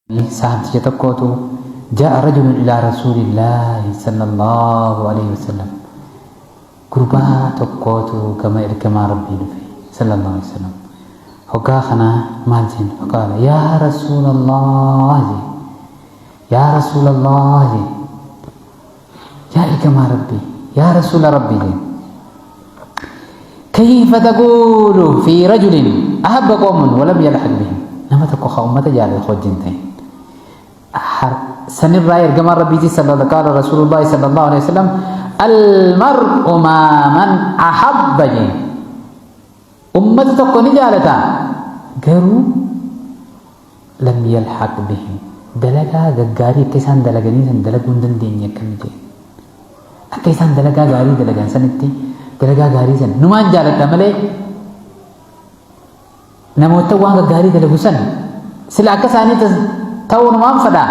Sahabticha tokkootu jaa'a rajulun ilaa rasuulillaahi sallallahu alaihi wasallam, gurbaa tokkootu gama ergamaa Rabbii dhufe sallallahu alaihi wasallam. Hoggaa kana maal jeen? Faqaala yaa rasuulallah jeen, yaa rasuulallah jeen, yaa ergamaa Rabbii, yaa rasuula Rabbii jeen. Kayfa taqulu fi rajulin ahabba qawman walam yalhaq bihim, nama tokko ka ummata jaalatu wajjin ta'e sanirraa ergamaan Rabbiitii sallallahu qaala rasuulullahi sallallahu alaihi wasallam almar'u maa man ahabba jeen. Ummata tokko ni jaalata, garuu lam yalhaq bihim, dalagaa gaggaarii akka isaan dalaganii san dalaguu hin dandeenye. Akkami jeen? Akka isaan dalagaa gaarii dalagan sanitti dalagaa gaarii san numaan jaaladha malee, namoota waan gaggaarii dalagu san sila akka isaanii ta'uu numaan fadha,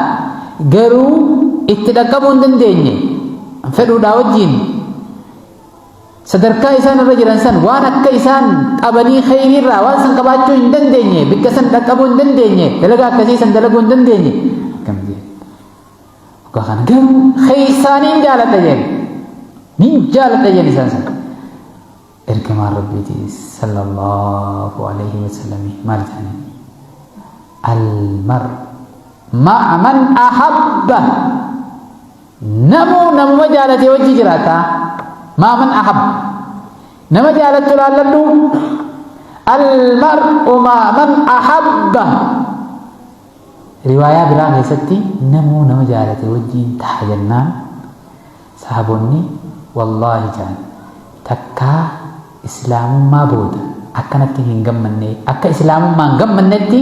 garuu itti dhaqqabuu hin dandeenye. Fedhuudhaa wajjiin sadarkaa isaan irra jiran san waan akka isaan qabanii kheyriirraa waan san qabaachuu hin dandeenye, bikka san dhaqqabuu hin dandeenye, dalagaa akkasii san dalaguu hin dandeenye. Akkam jeen? Hoggaa kana garuu keeysaaniin jaaladha jeen, nin jaaladha jeen isaan san. Ergamaan Rabbiiti sallallahu alaihi wasallam maal jedhanii? Almar ma'a man ahabba, namuu namuma jaalate wajji jiraata. Ma'a man ahabba, nama jaalattu laalladhu. Almar'u ma'a man ahabba. Riwaayaa biraa keessatti namuu nama jaalate wajjiin taha jennaan, sahaboonni wallaahi jedhan, takkaa islaamummaa booda akkanatti hin gammannee, akka islaamummaan gammannetti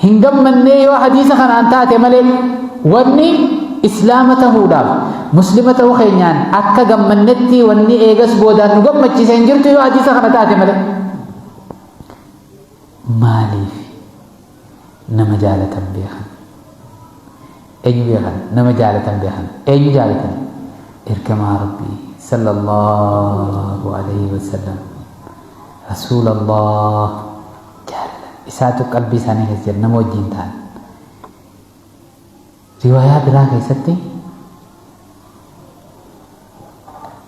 hin gammannee, yoo hadiisa kanaan taate malee. Wanni islaama tahuudhaaf, muslima ta'uu keenyaan akka gammannetti wanni eegas boodaan nu gammachiise hin jirtu, yoo hadiisa kana taate malee. Maaliif? Nama jaalatan beekan. Eenyu beekan? Nama jaalatan beekan. Eenyu jaalatan? Ergamaa Rabbii sallallahu alaihi wasallam, rasuulallah jaalatan. Isaatu qalbii isaanii keessa jira, nama wajjiin ta'an. Riwaayaa biraa keessatti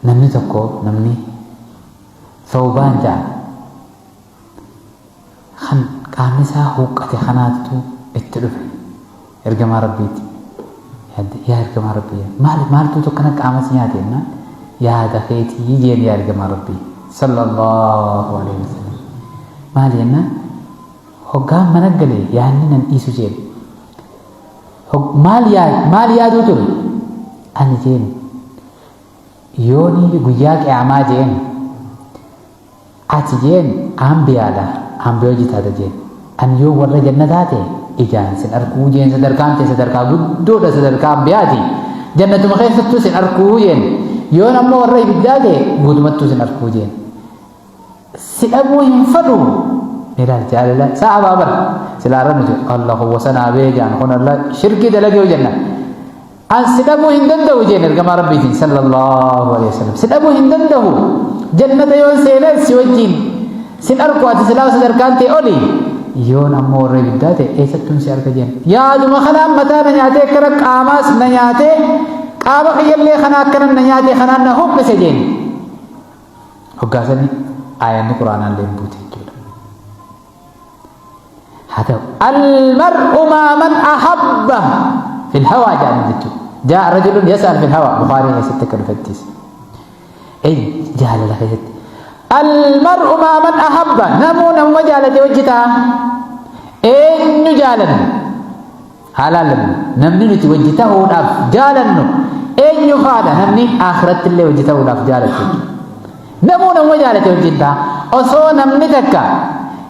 namni tokko, namni Thawbaan jedhama, kan qaamni isaa huuqqate kanaatu itti dhufe ergamaa Rabbiiti. Yaa ergamaa Rabbii, maal maaltu akkana qaama si nyaate jennaan, yaada keetii jeen. Yaa ergamaa Rabbii sallallahu alaihi wasallam, maal jennaan, hoggaan mana gale yaadni nan dhiisu jeen. Maal maal yaaduu ture ani jeen? Yoonii guyyaa qiyaamaa jeen, ati jeen ambiyaadha, ambiyaa hojii taata jeen, an yoo warra jannataa ta'e ijaan sin arkuu jeen. Sadarkaan ta'e sadarkaa guddoodha, sadarkaa ambiyaati, jannatuma keessattuu sin arkuu jeen. Yoon ammoo warra ibiddaa ta'e guutumattuu sin arkuu jeen, si dhabuu hin fadhu. Ilaal jaalala sa'abaa bara silaa irra nuti Allah wasanaa bee jaan kun Allah shirkii dalagee jenna. An si dhabuu hin danda'u jeen ergamaa Rabbiitiin sallallahu alaihi wasallam. Si dhabuu hin danda'u, jannata yoon seenes si wajjiin sin arku, ati silaa sadarkaan ta'e oli. Yoon ammoo warra ibiddaa ta'e eessattuun si arga jeen. Yaaduma kanaan mataa na nyaatee, akkana qaamaas na nyaatee, qaama kiyyallee kana akkana na nyaatee, kanaan na huqqise jeen. Hoggaasanii aayanni quraanaallee hin buute jechuudha. Haa ta'u, almar'u maa man ahabba fil hawaa jedhanii jechuudha. Jaa rajulun yas'al fil hawaa, Bukaarii keessatti akka dhufettis. Jaalala keessatti. Almar'u maa man ahabba, namuu namuma jaalate wajji ta'a. Eenyu jaalannu? Haa laallannu. Namni nuti wajji ta'uudhaaf jaalannu eenyu faadha? Namni akhiratti illee wajji ta'uudhaaf jaalatu. Namuu namuma jaalate wajjin ta'a. Osoo namni takka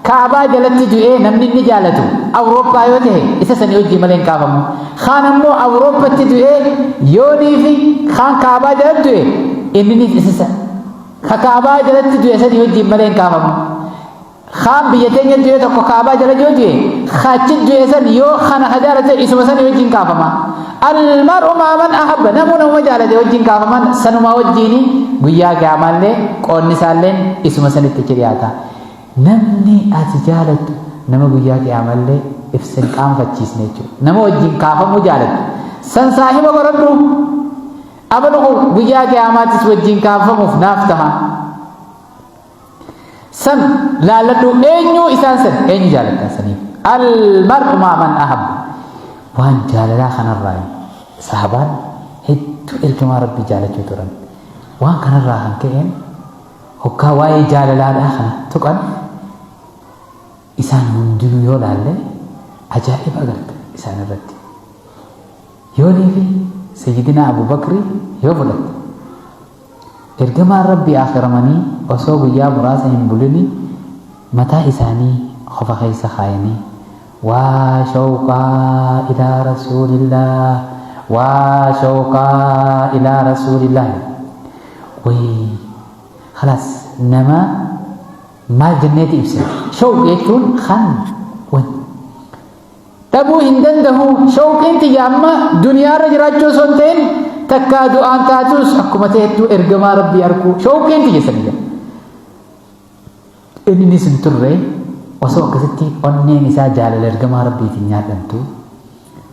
Kaabaa jalatti du'ee, namni inni jaalatu Awurooppaa yoo ta'e, isa sanii wajjin malee hin kaafamu. Kaan ammoo Awurooppatti du'ee yoonii fi kaan Kaabaa jalatti du'e, inninis isa ka Kaabaa jalatti du'e sanii wajjin malee hin kaafamu. Kaan biyya teenya du'e tokko Kaabaa jala yoo du'e, achi du'e san yoo kana ka jaalate isuma sanii wajjin kaafama. Almar'u maa man ahabba, namuu namuma jaalate wajjin kaafaman, sanuma wajjin guyyaa qiyaamaallee qoonni isaalleen isuma sanitti achi dhiyaata. Namni ati jaalattu Nama guyyaa qiyaamallee ibsa hin qaanfachiisne jechuudha. Nama wajjin kaafamuu jaalatu. San saahiba godhadhu. Abalu guyyaa qiyaamaattis wajjin kaafamuuf naaf taha. San laalladhu eenyu isaan san eenyu jaalattan saniif. Al-mar'u maa man ahabba. Waan jaalalaa kanarraa sahabaan hedduu ergamaa Rabbii jaalachuu turan. Waan kanarraa kan ka'een hoggaa waa'ee jaalalaadhaa kana tuqan isaan hundinuu yoo laalle ajaa'iba agarta isaan irratti. Yoonii fi Sayyidinaa Abu Bakri yoo fudhatte ergamaan Rabbii akhiramanii osoo guyyaa muraasa hin bulini mataa isaanii qofa keessa kaayanii waa shawqaa ilaa rasuulillah, waa shawqaa ilaa rasuulillah. Wayii khalaas, nama maal jenneeti ibsina? Shawq jechuun kan dhabuu hin danda'u. Shawqiin tiyya amma duniyaarra jiraachuu osoo hin ta'in, takkaa du'aan taatus akkuma ta'ettu ergamaa Rabbii arguu shawqiin tiyya saniyya. Innis hin turre osoo akkasitti onneen isaa jaalala ergamaa Rabbiitiin nyaadhamtu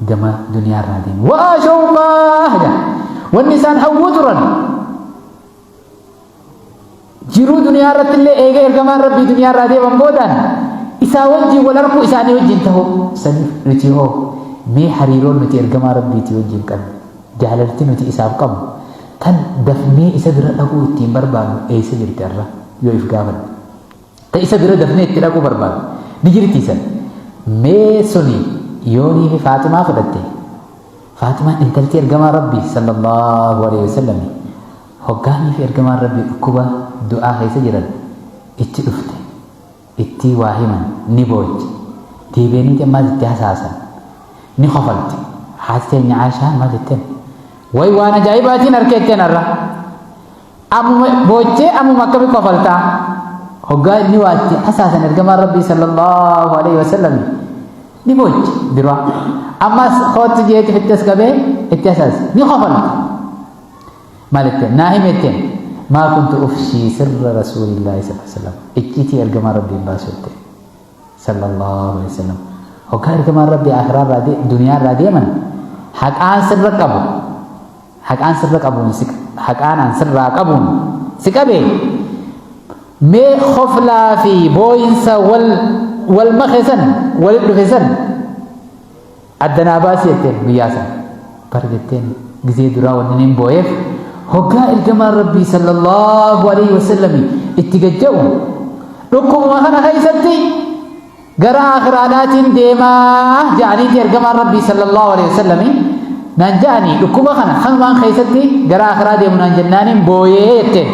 gama duniyaarraa deemu. Waa shawqaa jedha. Wanni isaan hawwuu turan jiruu duniyaa irratti illee eega ergamaan Rabbii duniyaa irraa deeman boodaan isaa wajjin wal arguu, isaanii wajjin ta'uu. Saniif nuti hoo mee hariiroon nuti ergamaa Rabbiitii wajjin qabnu, jaalalti nuti isaaf qabnu tan dafnee isa bira dhaquu ittiin barbaadnu eessa jirti har'a yoo if gaafanne? Ta isa bira dafnee itti dhaquu barbaadnu ni jirti san? Mee suni yoonii fi Faaximaa fudhatte, Faaximaan intalti ergamaa Rabbii sallallahu alaihi wasallam, hoggaanii fi ergamaan Rabbii dhukkuba du'aa keessa jiran itti dhufte, itti waa himan, ni booche. Deebi'anii ammaas itti hasaasan, ni kofalti. Haati teenya Aishaan maal jetteen? Way, waan ajaa'ibaatiin harkeetteen har'a. Ammuma boochee ammuma akkami kofaltaa? Hoggaa inni waa itti hasaasan ergamaan Rabbii sallallahu alaihi wasallam ni booche dura. Ammas kootti jeeti fittas qabee itti hasaase, ni kofalti. Maal jetteen? Naa hime jetteen. Maa kuntu ufshii sirra rasuulillaahi sallallahu alaihi wasallam. Icciitii ergamaa Rabbii hin baasu jetteen. Sallallahu alaihi wasallam. Hoggaa ergamaan Rabbii akhiraa irraa duniyaa irraa deeman haqaan sirra qabu, haqaan sirra qabuun, haqaan an sirraa qabuun si qabee mee koflaa fi booyinsa wal wal make san, walit dhufe san addanaa baasii jetteen guyyaa san. Bar jetteen, gizee duraa wanni niin booyeef hoggaa ergamaan Rabbii sallallahu alaihi wasallam itti gajja'u dhukkubuma kana keessatti gara akhiraadhaatiin deemaa ja'aniiti ergamaan Rabbii sallallahu alaihi wasallam naan ja'anii, dhukkuba kana kanumaan keessatti gara akhiraa deemu naan jennaaniin booyee jetteen.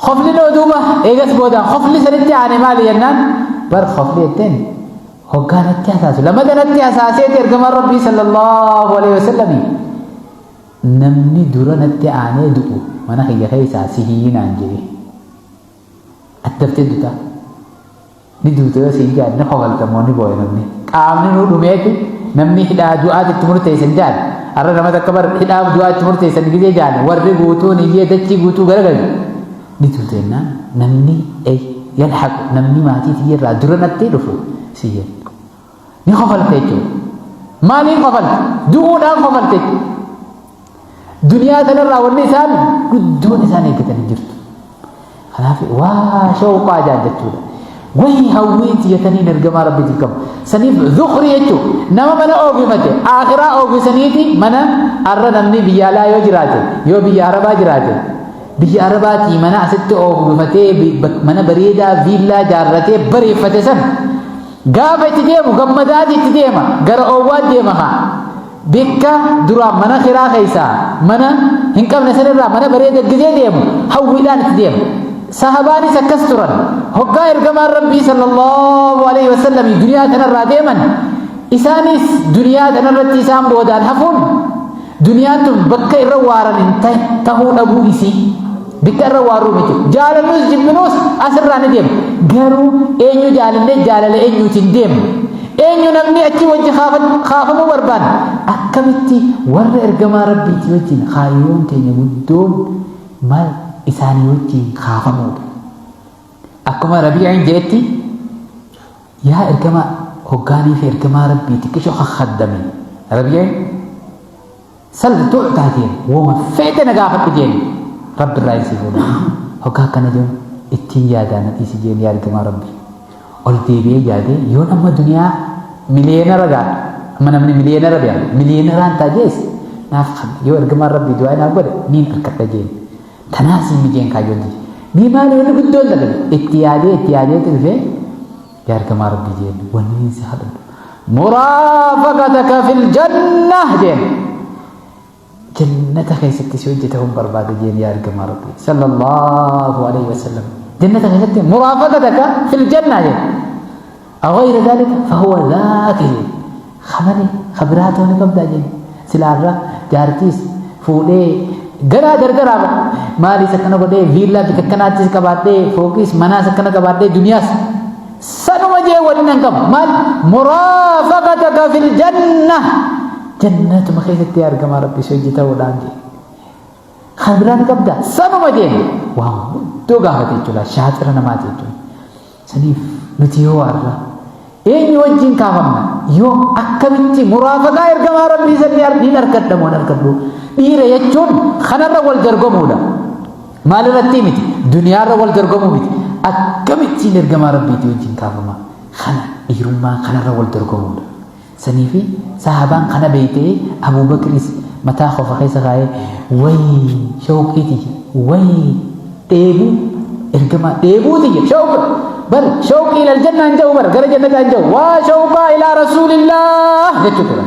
Kofli noo duuba eegas boodaan kofli sanitti aane maali jennaan, bar kofli jetteen hoggaa natti hasaasu lamada natti hasaaseeti ergamaan Rabbii sallallahu alaihi wasallam namni dura natti aanee du'u mana kiyya keessaa sihii naan jedhe. Ati daftee dutaa ni duuta yoo siin jaan ni kofalta moo ni booya? Namni qaamni nuu dhumeeti, namni hidhaa du'aati itti murteessan jaan, har'a nama takka bar hidhaa du'aa itti murteessan gizee jaan warri guutuun iyyee dachii guutuu garagalu. Ni duuta jennaan namni yalhaqu, namni maatii tiyyarraa dura natti dhufu si jenna ni kofalta jechuudha. Maaliin kofalta? Du'uudhaan kofalta jechuudha. Duniyaa kanarraa wanni isaan guddoon isaan eeggatanii jirtu. Kanaaf waa shawqaa jaan jechuudha. Wayi hawwiin tiyyataniin ergamaa Rabbiitiif qabu. Saniif zukrii jechuun nama mana oofifate akhiraa oofisaniiti. Mana har'a namni biyya alaa yoo jiraate, yoo biyya Arabaa jiraate, biyya Arabaatii mana asitti oofifatee, mana bareedaa viillaa jaarratee bareeffate san gaafa itti deemu gammadaati itti deema, gara oowwaa deema. Haa bikka duraan mana kiraa keessaa mana hin qabne sanirraa mana bareeda gizee deemu hawwiidhaan itti deema. Sahabaanis akkas turan. Hoggaa ergamaan Rabbii sallallahu alaihi wasallam duniyaa tanarraa deeman, isaanis duniyaa tanarratti isaan boodaan hafuun, duniyaan tun bakka irra waaran hin tahuu dhabuu isii, bikka irra waaruu miti. Jaalannus jibbinuus asirraa ni deema. Garuu eenyu jaalannee jaalala eenyuutiin deemna? Eenyu namni achi wajji kaafamuu barbaanna? Akkamitti warra ergamaa Rabbiitii wajjin? Kaayyoon teenya guddoon maal? Isaanii wajjin kaafamuudha. Akkuma Rabii'in jeetti Yaa ergamaa hoggaanii fi ergamaa Rabbii xiqqishoo kakkaddame. Rabbiyee sal tuuctaa jeen woma feete na gaafadhu jeen Rabbi irraa isii fuudha. Hoggaa akkana jeen ittiin yaadaa na dhiisi jeen yaa ergamaa Rabbii. Ol deebi'ee yaadee yoon amma duniyaa miliyeenara gaadha. Amma namni miliyeenara bi'a. Miliyeenaraan taa jees naaf kan yoo ergamaan Rabbii du'aa naaf godhe niin harkadha jeen. Tanaas hin mijeen kaayyoon tiyya. Mee maali wanni guddoon takka itti yaadee itti yaadee dhufee yaa ergamaa Rabbii jeen wanni si kadhadhu. Muraafaqataka fil jannah jeen. Jannata keessatti si hojjeta hun barbaada jeen yaa ergamaa Rabbii sallallahu alaihi wasallam. Jannata keessatti muraafaqataka fil jannah jeen. Awayra dhalika fahuwa dhaaka jeen. Khamani khabiraa ta'uu ni qabdaa jeen. Silaarra jaartiis fuudhee garaa gargaraa ba. Maaliis akkana godhee viillaa bika akkanaattis qabaadhee fooqiis manaas akkana qabaadhee duniyaas sanuma jee waliin hin qabu. Maal muraafaqataka fil janna jannatuma keessatti argamaa rabbi si hojii ta'uudhaan jee. Kan biraa ni qabdaa sanuma jeen waan guddoo gaafate jechuudha shaaxira namaati jechuudha. Saniif nuti yoo har'a eenyu wajjin kaafamna yoo akkamitti muraafaqaa ergamaa rabbii sanii niin argadha moo hin argadhu dhiira jechuun kanarra wal dorgomuudha maal irratti miti duniyaarra wal dorgomuu miti akkamittiin ergamaa rabbiitii wajjin kaafama kana dhiirummaan kanarra wal dorgomuudha saniifi sahabaan kana beeytee Abuubakris mataa qofa keessa kaa'ee way shawqii tiyya way dheebuu ergamaa dheebuu tiyya shawqa bar shawqii ilal jannaa hin jedhu bar gara jannataa hin jedhu waa shawqaa ilaa rasuulillah jechuu ture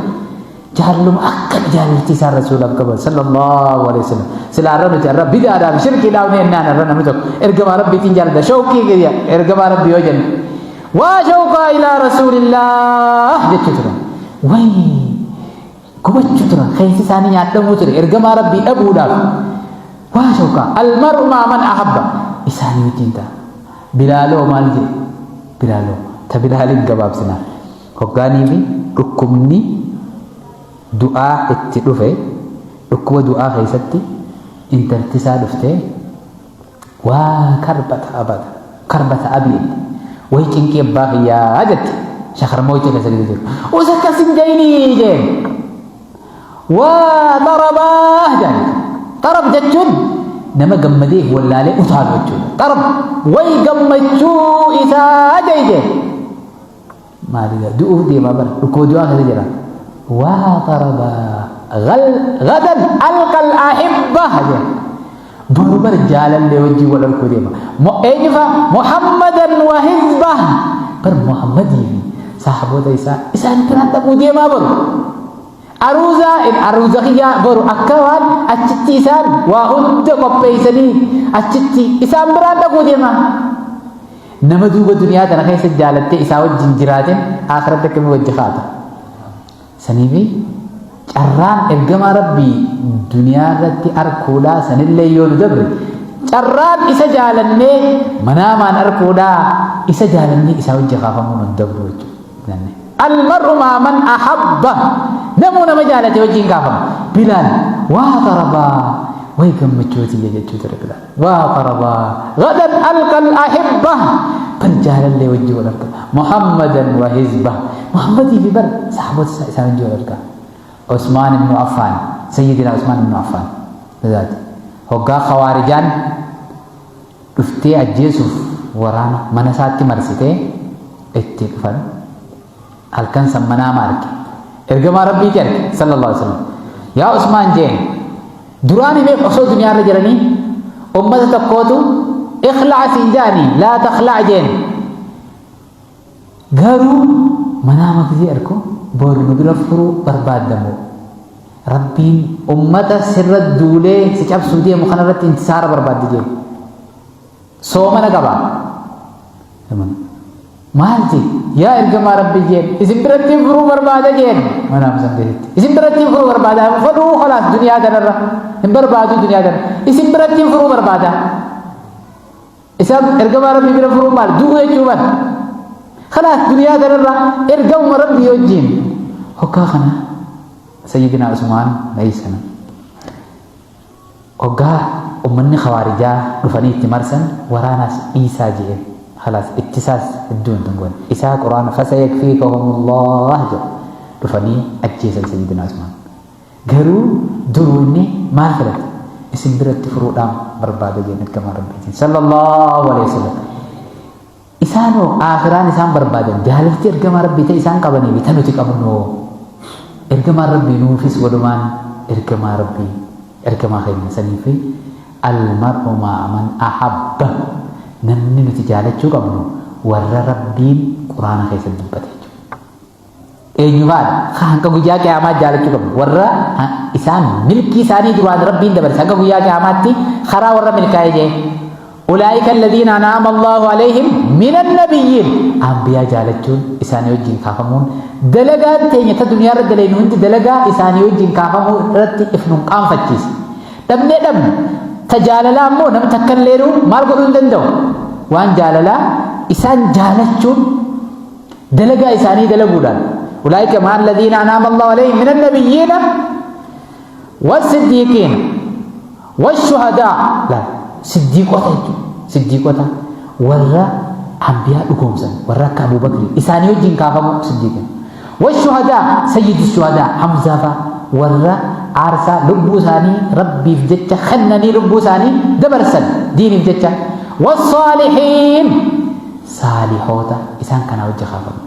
jaalluma akka jaalalti isaan rasuulaaf qaban sallallahu alaihi wasallam sila arra nuti arra bidaadhaaf shirkiidhaaf ni ennaan arra namni tokko ergamaa rabbiitiin jaalladha shawqii kiyya ergamaa rabbii yoo jenne waa shawqaa ilaa rasuulillah jechuu turan way gubachuu turan keessi isaanii nyaadhamuu ture ergamaa rabbii dhabuudhaaf waa shawqaa almar'u maa man ahabba isaanii wajjin ta'a bilaaloo maal jedhe bilaaloo ta bilaaliin gabaabsina hoggaanii fi dhukkubni du'aa itti dhufe dhukkuba du'aa keessatti intalti isaa dhuftee waa karbata abata karbata abii way cinqii abbaa kiyyaa jette shakarmooyte keessa gadi jiru us akkas hin jayinii jeen waa xarabaa jedhan xarab jechuun nama gammadee wallaalee utaalu jechuudha xarab way gammachuu isaa jee jeen maaliidha du'uuf deemaa bara dhukkuba du'aa keessa jira waa xarabaa gadan alqal ahibba jedhan boru bar jaalallee wajjin wal arguu deema eenyu faa muhammadan wa hizbah bar muhammadii fi sahaboota isaa isaan biraan dhaquu deemaa boru aruuzaa aruuza kiyyaa boru akka waan achitti isaan waa hunda qopheessanii achitti isaan biraan dhaquu deemaa nama duuba duniyaa tana keessa jaalattee isaa wajjin jiraatin akhiratti akkamii wajji kaata saniifi carraan ergamaa rabbii duniyaa irratti arkuudhaa sanillee yoo nu dabre carraan isa jaalannee manaamaan arkuudhaa isa jaalannee isaa wajji kaafamuu nu dabru jechuudha. Almar'u maa man ahabba namuu nama jaalate wajjin kaafama. Bilaal waa xarabaa way gammachuu tiyya jechuu ture Bilaal. Waa xarabaa gadan alqal ahibba bar jaalallee wajji wal arga. Muhammadan wa hizba Muhammadii fi bar sahaboota isaa isaan wajji wal arga. Usmaan ibnu Affaan Sayyidina Usmaan ibnu Affaan zaati hoggaa khawaarijaan dhuftee ajjeesuuf waraana mana isaatti marsitee itti dhufan halkan san manaama arge ergamaa rabbiiti arge sallallahu alaihi wasallam yaa Usmaan jeen duraan himeef osoo duniyaa irra jiranii ummata tokkootu ikhlac siin jaanii laa takhlac jeen garuu manaama gisee arku boru nu bira furuu barbaaddamoo rabbiin ummata sirra duulee si cabsuu deemu kanarratti intisaara barbaaddi jeen soomana qaba maal jee yaa ergamaa rabbii jeen isin biratti furuu barbaada jeen manaama san keessatti isin biratti furuu barbaada fadhuu khalaas duniyaa kanarra hin barbaadu duniyaa kana isin biratti furuu barbaada Isaan ergamaa Rabbii bira furuun maal? Du'uu jechuu bar. Kalaas duniyaa kanarra ergamuma Rabbii wajjin. Hoggaa kana Sayyidina Usmaan alayhi salaam. Hoggaa ummanni khawaarijaa dhufanii itti marsan waraanaas dhiisaa jeen. Khalaas ittisaas hedduu hin goone. Isaa Quraana fasayakfiikahumullah jedhu dhufanii ajjeesan Sayyidina Usmaan. Garuu duruu inni maal filate? Isin biratti furuudhaan barbaada jeen ergamaa Rabbiitiin. Sallallahu alaihi wasallam. Isaanoo aakhiraan isaan barbaadan jaalalti ergamaa Rabbii ta'e isaan qabanii fi ta nuti qabnu ergamaan Rabbii nuufis walumaan ergamaa Rabbii ergamaa keenya sanii fi almar'u ma'a man ahabba, namni nuti jaalachuu qabnu warra Rabbiin Quraana keessatti dubbate jechuudha. Eenyu faadha? Hanga guyyaa qiyaamaa jaalachuu qabnu. Warra isaan milkii isaanii duraan Rabbiin dabarse hanga guyyaa qiyaamaatti karaa warra milkaa'ee jee. Ulaa'ika alladhiina an'ama Allahu alayhim minan nabiyyiin. Anbiyaa jaalachuun isaanii wajjin kaafamuun dalagaan teenya ta duniyaa irra dalaynu hundi dalagaa isaanii wajjin kaafamuu irratti if nun qaanfachiisa. Dhabnee dhabne ta jaalalaa immoo namni takka illee maal godhuu hin danda'u. Waan jaalalaa isaan jaalachuun dalagaa isaanii dalaguudhaan ulaa'ika ma'a alladhiina an'ama Allahu alayhim minan nabiyyiina والصديقين والشهداء. لا siddiiqota jechuudha. Siddiiqota warra anbiyaa dhugoomsan, warra akka Abu Bakri isaanii wajjin kaafamu siddiiqin. والشهداء, سيد الشهداء Hamzaa fa'a, warra aarsaa lubbuu isaanii Rabbiif jecha kennanii lubbuu isaanii dabarsan diiniif jecha. والصالحين, saalihoota, isaan kanaa wajji kaafamu.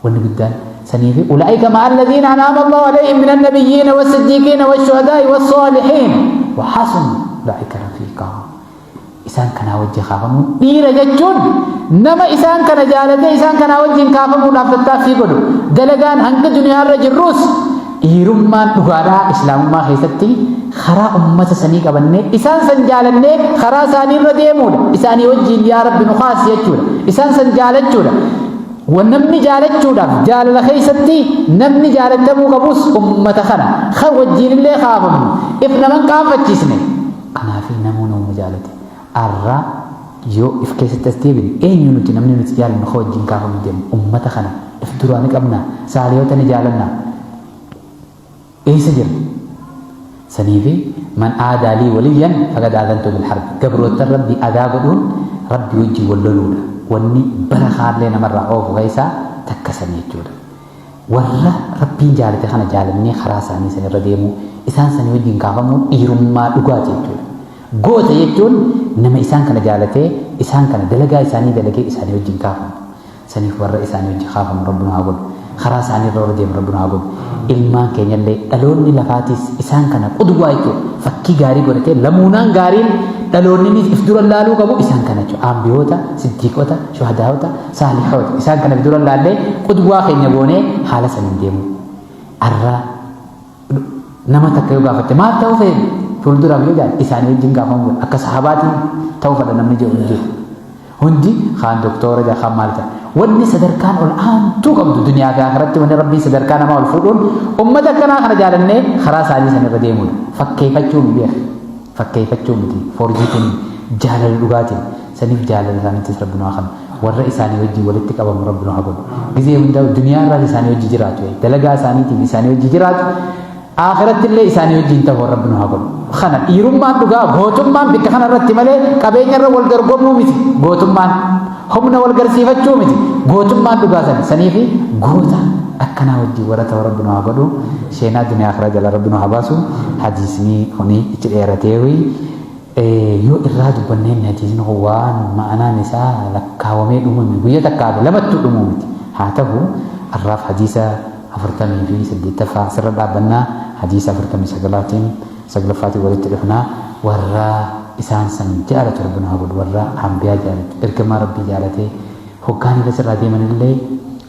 Wanni guddaan saniifi أولئك مع الذين أنعم الله عليهم من النبيين والصديقين والشهداء والصالحين وحسن أولئك رفيقا. Isaan kanaa wajji kaafamuun dhiira jechuun nama isaan kana jaalatee isaan kanaa wajjin kaafamuudhaaf tattaaffii godhu. Dalagaan hanga duniyaarra jirrus dhiirummaan dhugaadhaa islaamummaa keessatti karaa ummata sanii qabannee isaan san jaalannee karaa isaanii irra deemuudha. Isaanii wajjin yaa Rabbi nu kaasi jechuudha. Isaan san jaalachuudha. Namni jaalachuudhaaf jaalala keessatti namni jaalatamuu qabus ummata kana kan wajjiinillee kaafamu if naman qaanfachiisne. Kanaaf namuu nama jaalate arra yoo if keessatti as deebine, eenyu nuti namni nuti jaalannu kan wajjin kaafamu deemu? Ummata kana if duraa ni qabna, saaliyoota ni jaalanna, eessa jira? Saniifi من عادى لي وليا فقد آذنته بالحرب. Gabroottan Rabbi adaa godhuun Rabbi wajjin wal loluudha. Wanni barakaallee namarraa oofu keessaa takka sanii jechuudha. Warra Rabbiin jaalate kana jaalannee karaa isaanii sanirra deemuu, isaan sanii wajjin kaafamuun dhiirummaa dhugaati jechuudha. Goota jechuun nama isaan kana jaalatee isaan kana dalagaa isaanii dalagee isaanii wajjin kaafamu. Saniif warra isaanii wajjin kaafamu Rabbi nu haa godhu. Karaa isaanii irra warra deemu Rabbi nu haa godhu. Ilmaan keenyallee, dhaloonni lafaatis isaan kana qudwaa jechuudha. Fakkii gaarii godhatee lamuunaan gaariin dhaloonni if dura laaluu qabu isaan kana jechuudha. Ambiyoota, siddiiqota, shuhadaa'ota, saalihoota, isaan kana if dura laallee qudwaa keenya goonee haala saniin deemu. Arra nama takka yoo gaafatte maal ta'uu feene fuulduraaf yoo jaalle, isaanii wajjin gaafamu akka sahabaatiin ta'uu fedha namni jedhu hin jiru. Hundi kaan doktora jaa, kaan maal ta'a. Wanni sadarkaan ol aantuu qabdu duniyaa fi akhiratti, wanni Rabbiin sadarkaa namaa ol fuudhuun ummata akkanaa kana jaalannee karaa isaanii sanirra deemuudha. Fakkeeffachuu mi beeka. Fakkeeffachuu miti. Foorjiitiin jaalala dhugaatiin saniif jaalala isaaniittis Rabbi nu haa kennu. Warra isaanii wajjin walitti qabamu Rabbi nu haa godhu. Gizee hundaa duniyaa irraas isaanii wajji jiraatu. Dalagaa isaaniitiif isaanii wajji jiraatu. Akhiratti illee isaanii wajjin ta'uu Rabbi nu haa godhu. Kana dhiirummaan dhugaa, gootummaan bikka kana irratti malee qabeenya irra wal dorgomuu miti. Gootummaan humna wal garsiifachuu miti. Gootummaan dhugaa sani. Saniifi goota akkanaa wajjin warra ta'u Rabbi nu haa godhu. Sheenaa duniyaa akhiraa jala Rabbi nu haa baasu. Hadiisni kuni ichi dheerateewi. Yoo irraa dubbanneen hadiisni kun waan ma'anaan isaa lakkaawamee dhumame guyya takkaa fi lamattuu dhumuu miti. Haa ta'u, har'aaf hadiisa 48ffaa asirra dhaabbannaa, hadiisa 49tiin saglaffaatiin walitti dhufnaa. Warra isaan san jaalatu Rabbi nu haa godhu. Warra ambiyaa jaalatu, ergamaa Rabbii jaalatee hoggaan irra sirraa deemanillee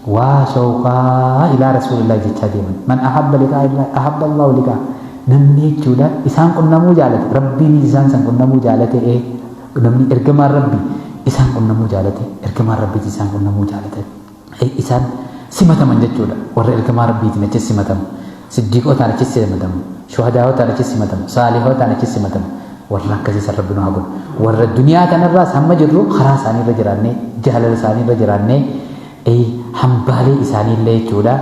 waa shawqaa إلى رسول الله jechaa deeman. من أحب لقاء الله أحب الله لقاءه. Namni jechuudha isaan qunnamuu jaalate, Rabbiin isaan san qunnamuu jaalate. Namni ergamaan Rabbii isaan qunnamuu jaalate, ergamaan Rabbiiti isaan qunnamuu jaalate, isaan simataman jechuudha. Warra ergamaa Rabbiitiin achi simatamu, siddiiqotaan achi simatamu, shuhadaawotaan achi simatamu, saalihotaan achi simatamu, warra akkasii san Rabbi nu haa godhu. Warra duniyaa kanarraas hamma jirru karaa isaanii irra jiraannee, jaalala isaanii irra jiraannee, hambaalee isaaniillee jechuudha,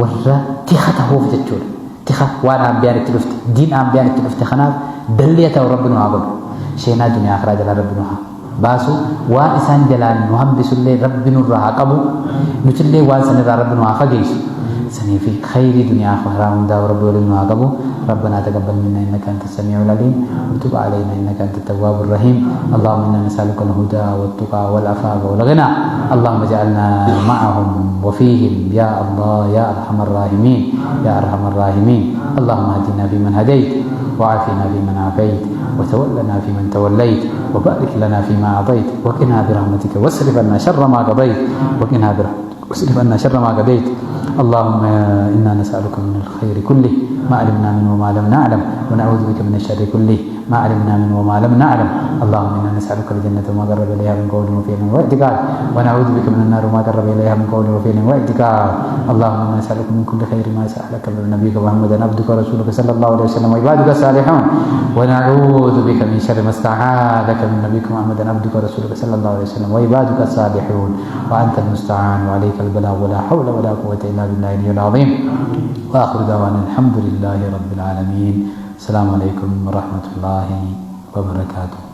warra tika tahuuf jechuudha. Tika waan ambiyaan itti dhufte, diin ambiyaan itti dhufte kanaaf dalliya ta'u Rabbi nu haa godhu. Sheenaa duniyaa akiraa jalaa Rabbi nu haa baasu, waan isaan jalaan nu hambisullee Rabbi nurraa haa qabu, nutillee waan sanirraa Rabbi nu haa fageessu. Saniifi khayrii duniyaa akhiraa hundaa Rabbi waliin nu haa qabu. ربنا تقبل منا إنك أنت السميع العليم وتب علينا إنك أنت التواب الرحيم. اللهم إنا نسألك الهدى والتقى والعفاف والغنى. اللهم اجعلنا معهم وفيهم يا الله يا أرحم الراحمين يا أرحم الراحمين. اللهم اهدنا فيمن هديت، وعافنا فيمن عافيت، وتولنا فيمن توليت، وبارك لنا فيما أعطيت، وقنا برحمتك واصرف عنا شر ما قضيت، وقنا برحمتك واصرف عنا شر ما قضيت. اللهم إنا نسألك من الخير كله ما علمنا منه وما لم نعلم، ونعوذ بك من الشر كله ما علمنا منه وما لم نعلم. اللهم إنا نسألك الجنة وما قرب إليها من قول وفعل واعتقاد، ونعوذ بك من النار وما قرب إليها من قول وفعل واعتقاد. اللهم إنا نسألك من كل خير ما سألك من نبيك محمد عبدك ورسولك صلى الله عليه وسلم وعبادك الصالحون، ونعوذ بك من شر ما استعاذك من نبيك محمد عبدك ورسولك صلى الله عليه وسلم وعبادك الصالحون، وأنت المستعان وعليك البلاغ، ولا حول ولا قوة إلا بالله العلي العظيم. وآخر دعوانا الحمد لله رب العالمين. السلام عليكم ورحمة الله وبركاته.